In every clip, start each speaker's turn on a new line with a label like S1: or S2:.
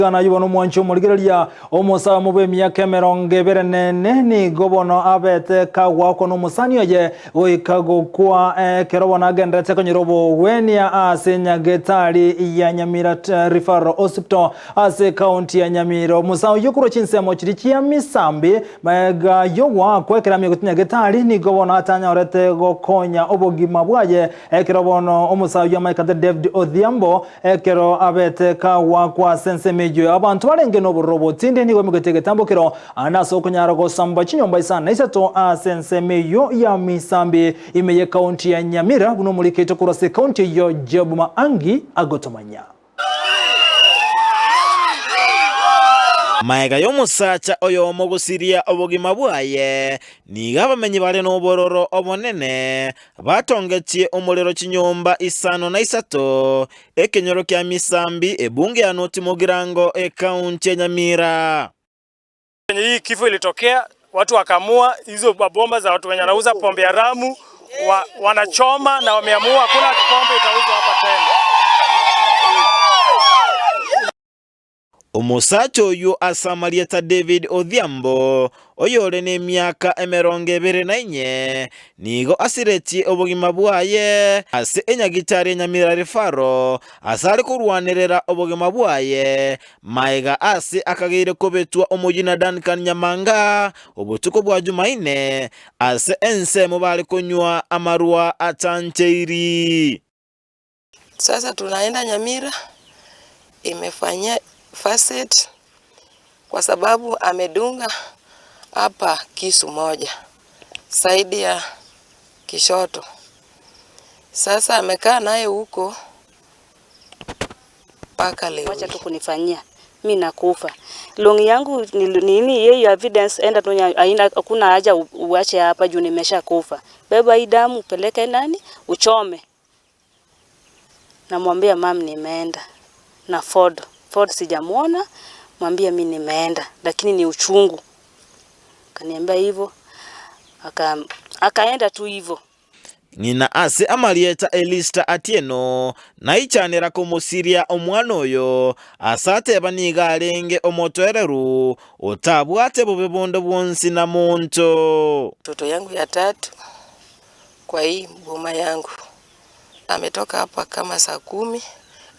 S1: Gana yubo nomwancho omorigereria omosamu bwa emiaka 24 nigo bono abete kagwakwa nomosani oye goika gokwa ekero bono agenderete konyora obogwenia ase nyagetari ya Nyamira Referral Hospital ase ekaunti ya Nyamira. Omosa oyio korwa chinsemo chiria chia Misambi maega yogwakwa ekero amigete nyagetari nigo bono atanyorete gokonya obogima bwaye ekero bono omosa oyio amaikate David Odhiambo ekero abete kagwakwa ase ensemo eyio. Abanto barenge nobororo obotindi nigo bamigete egetambokero ande ase okonyara gosamba chinyomba 53 ase ensemo eyio ya Misambi ime y'ekaunti ya Nyamira buna omorikeito korwa ase ekaunti eyio Job Maangi agotomanya.
S2: Magega y'omosacha oyomo gosiria obogima bwaye, nigo abamenyi bare nobororo obonene batongetie omorero chinyomba 53, ekenyoro kia Misambi, ebunge ya North Mugirango, ekaunti ya Nyamira.
S3: Kwenye hii kifo ilitokea, watu wakaamua hizo mabomba za watu wenye wanauza pombe haramu wanachoma na wameamua hakuna pombe itauzwa hapa tena.
S2: Omosacha oyio ase amarieta David Odhiambo, oyore nemiaka 24, nigo asiretie obogima bwaye ase enyagitari ya Nyamira Referral ase are korwanerera obogima bwaye maega ase akageire kobetwa omoyio na Duncan Nyamanga obotuko bwa Jumaine ase ensemo bare konywa amarwa atancheiri.
S4: Sasa tunaenda Nyamira, imefanyia facet kwa sababu amedunga hapa kisu moja saidi ya kishoto. Sasa amekaa naye huko mpaka leo.
S5: Wacha tu kunifanyia mi nakufa. Longi yangu ni nini hiyo evidence, enda tu, haina, hakuna haja uache hapa juu nimesha kufa. Beba hii damu upeleke nani uchome. Namwambia mam, nimeenda na Ford. Ford sijamuona, mwambia mi nimeenda, lakini ni uchungu. Kaniambia hivyo, akaenda tu hivyo.
S2: Ng'ina ase amarieta Elista Atieno naichanera kumusiria omwana oyo ase ateba nigo arenge omotoereru otabwate bobe bonde bwonsi na monto.
S4: Mtoto yangu ya tatu kwa hii boma yangu ametoka hapa kama saa 10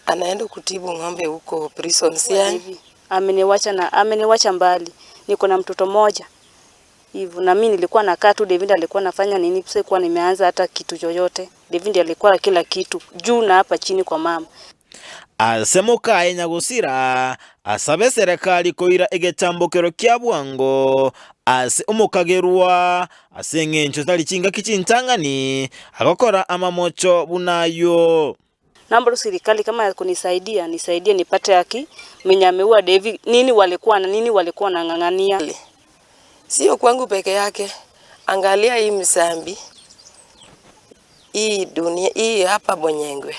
S4: anaenda kutibu ng'ombe huko prison Siani.
S5: Ameniwacha na ameniwacha mbali. Niko na mtoto mmoja. Hivyo na mimi nilikuwa nakaa tu, David alikuwa anafanya nini, sikuwa nimeanza hata kitu chochote. David alikuwa kila kitu juu na hapa chini kwa mama.
S2: Ase mokaye nyagosira asabe serikali koira egetambokero kia bwango ase omokagerwa ase eng'encho tari chingaki chintang'ani agokora amamocho bunayo.
S5: Naomba serikali kama kunisaidia, nisaidie nipate haki. Mwenye ameua David, nini walikuwa na nini walikuwa nang'ang'ania?
S4: Sio kwangu peke yake. Angalia hii Msambi, hii dunia, hii hapa Bonyengwe.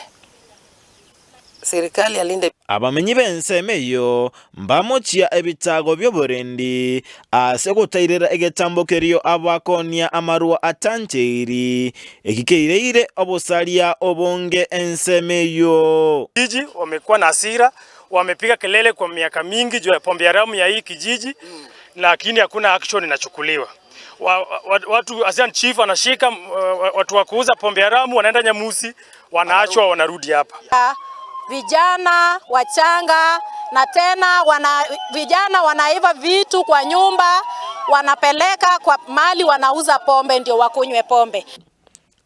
S4: Serikali alinde.
S2: Abamenyi b'ensemo eyo mbamochia ebitago by'oborendi ase gotairera egetambokerio abakonia amarwa atancheiri ekikeireire obosaria obonge ensemo eyo.
S3: Kijiji wamekuwa na hasira, wamepiga kelele kwa miaka mingi juu ya pombe haramu ya hii kijiji, lakini hakuna action inachukuliwa. Watu Asian chief anashika watu wa kuuza pombe haramu, wanaenda Nyamusi, wanaachwa, wanarudi hapa.
S6: Vijana wachanga na tena vijana wanaiva vitu kwa nyumba, wanapeleka kwa mali, wanauza pombe ndio wakunywe pombe.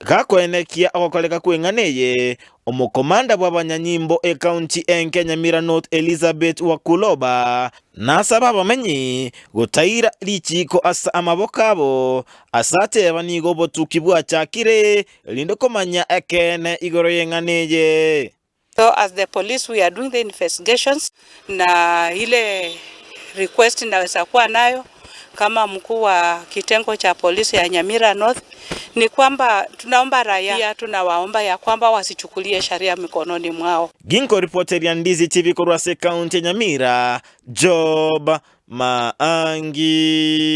S2: Gakoenekia ogokoreka kweng'aneye omokomanda bw'abanyanyimbo ekaunti enke Nyamira North Elizabeth Wakuloba nasaba abamenyi gotaira richiko ase amaboko abo ase ateba nigo obotuki bwachakire rinde komanya ekene igoro y'eng'aneye.
S7: So as the police we are doing the investigations, na ile request naweza kuwa nayo kama mkuu wa kitengo cha polisi ya Nyamira North ni kwamba tunaomba raia, tunawaomba ya kwamba wasichukulie sheria mikononi mwao.
S2: Ginko reporter ya Ndizi TV korwa ase kaunti ya Nyamira, Job Maangi.